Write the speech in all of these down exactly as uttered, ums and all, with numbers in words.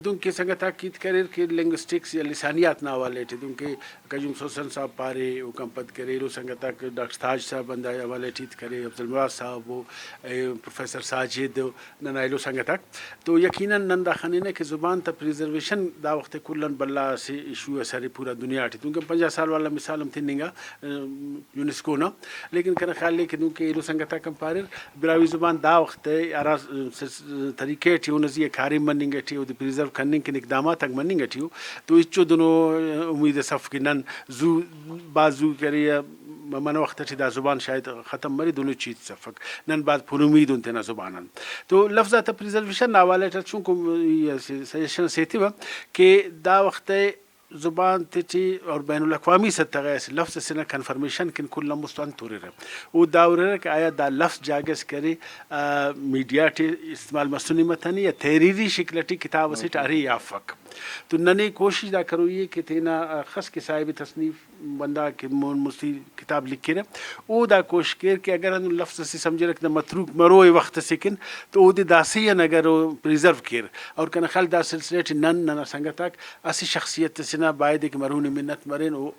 دنکہ سنگت آک ہیت کریر کہ لنگوسٹکس یا لسانیات نا حوالہ ٹی، دنکہ قیوم سوسن صاحب پارے، اوکان پد کرے ایلو سنگت آک، ڈاکٹر تاج صاحب ہندا حوالہ ٹی ہیت کرے، عبدالمراد صاحب ءُ، اے، پروفیسر ساجد ءُ، ننا ایلو سنگت آک۔ تو یقیناً نن دا خننہ کہ زبان تا پریزرویشن دا وخت کل آن بھلا اسہ ایشو ئس ارے پورا دنیا ٹی۔ دنکہ پنجاہ سال والا مثال ہم تننگا، ام، یونیسکو نا، لیکن کنا خیال ءِ کہ دنکہ ایلو سنگت آک ہم پاریر، براہوئی زبان دا وخت ءِ ہرا س-، س-، طریقہ ٹی اونا زی آ کاریم مننگ ٹی، اودے پریزرو کننگ کن اقدامات آک مننگ ٹی ءُ، تو ہچو دنو امید اس اف کہ نن زو، بھاز زو کرے یا منہ وخت ٹی دا زبان شاید ختم مرے، دنو چیز اس افک، نن بھاز پر امید ان تینا زبان آن۔ تو لفظ آتا پریزرویشن نا حوالہ ٹی چونکو ای اسہ سجیشن اس ایتیوہ کہ دا وخت ءِ زبان تیٹی اور بین الاقوامی سطح غا اسہ لفظ اسے نا کنفرمیشن کن کل آن مست انت ہُررہ؟ او دا ہُررہ کہ آیا دا لفظ جاگہ اس کہ ارے، آ، میڈیا ٹی استعمال مسنے متنے یا تحریری شکل ٹی کتاب اسیٹ ارے یا افک؟ تو ننے کوشش دا کروئی ءِ کہ تینا، آ، خس کہ صاحب تصنیف بندغ کہ مون مستی کتاب لکھرہ، او دا کوشش کیر کہ اگر ہندن لفظ اسے سمجھرہ کہ دا متروک مروئے وخت اسے کن، تو اودے داسہ آن اگر او پریزرو کیر، اور کنا خیال دا سلسلہ ٹی نن، ننا سنگت آک اسہ شخصیت اسے نا بایدے کہ مرہون ءِ منت مرین، او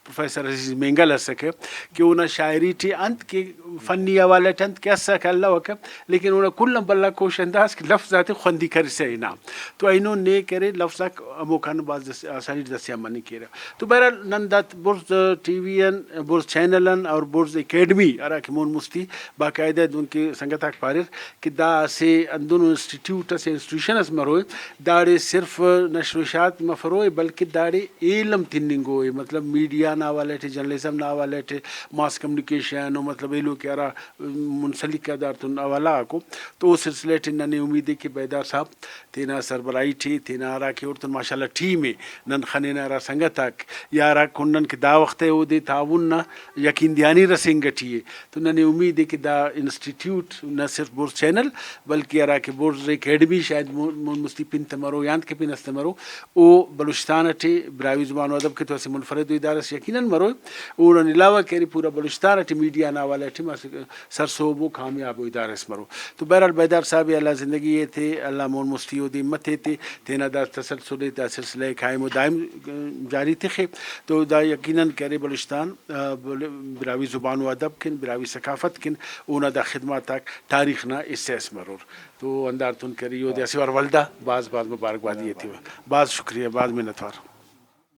پروفیسر عزیز مینگل اسکہ کہ اونا شاعری ٹی انت کہ فنی حوالہ ٹی انت کہ اسکہ الوکہ، لیکن اونا کل آن بھلا کوشش ہندا ئس کہ لفظ آتے خوندی کرسہ ہنا۔ تو اینو نے کرے لفظ آک ہموکان بھاز دس-، آسانی ٹی دستیاب مننگ کیرہ۔ تو بہرحال نن دا بڑز ٹی وی آن، بڑز چینل آن اور بڑز اکیڈمی ہرا کہ مون مستی باقاعدہ دنکہ سنگت آک پاریر کہ دا اسہ ہندنو انسٹیٹیوٹ اس، انسٹیٹیوشن اس مروئے، داڑے صرف نشر و اشاعت مفروئے بلکہ داڑے ایلم تننگوئے، مطلب میڈیا نا حوالہ ٹی، جرنلزم نا حوالہ ٹی، ماس کمیونیکیشن و مطلب ایلو کہ ہرا منسلک آ داڑتون حوالہ غاکو، تو او سلسلہ ٹی ننے امید ءِ کہ بیدار صاحب تینا سربراہی ٹی تینا ہرا کہ اوڑتون ماشاءاللہ ٹیم ءِ نن خننہ، ہرا سنگت آک یا ہرا کنن کہ دا وخت ءِ اودے تعاون نا یقین دہانی رسینگ ٹی ءِ، تو ننے امید ءِ کہ دا انسٹیٹیوٹ نہ صرف بڑز چینل بلکہ ہرا کہ بڑز اکیڈمی شاید مو-، مون مستی پن تہ مرو یا انت کہ پن اس تہ مرو، او بلوچستان ٹی براہوئی زبان و ادب کہ تو اسہ منفرد و ادارہ اس یقیناً مروئے، اوڑان علاوہ کہ ارے پورا بلوچستان ٹی میڈیا نا حوالہ ٹی اسہ سرسہب و کامیاب و ادارہ اس مرو۔ تو بہرحال بیدار صاحب ءِ اللہ زندگی ایتے، اللہ مون مستی اودے ہمت ایتے، تینا دا تسلسل ءِ، دا سلسلہ ءِ قائم و دائم، ا، جاری تخے۔ تو دا یقیناً کہ ارے بلوچستان، ا، بل-، براہوئی زبان و ادب کن، براہوئی ثقافت کن اونا دا خدمات آک تاریخ نا حصہ اس مرور۔ تو ہنداڑتون کہ ارے اودے اسہ وار ولدا بھاز بھاز مبارکبادی ایتیوہ۔ بھاز شکریہ، بھاز منت وار۔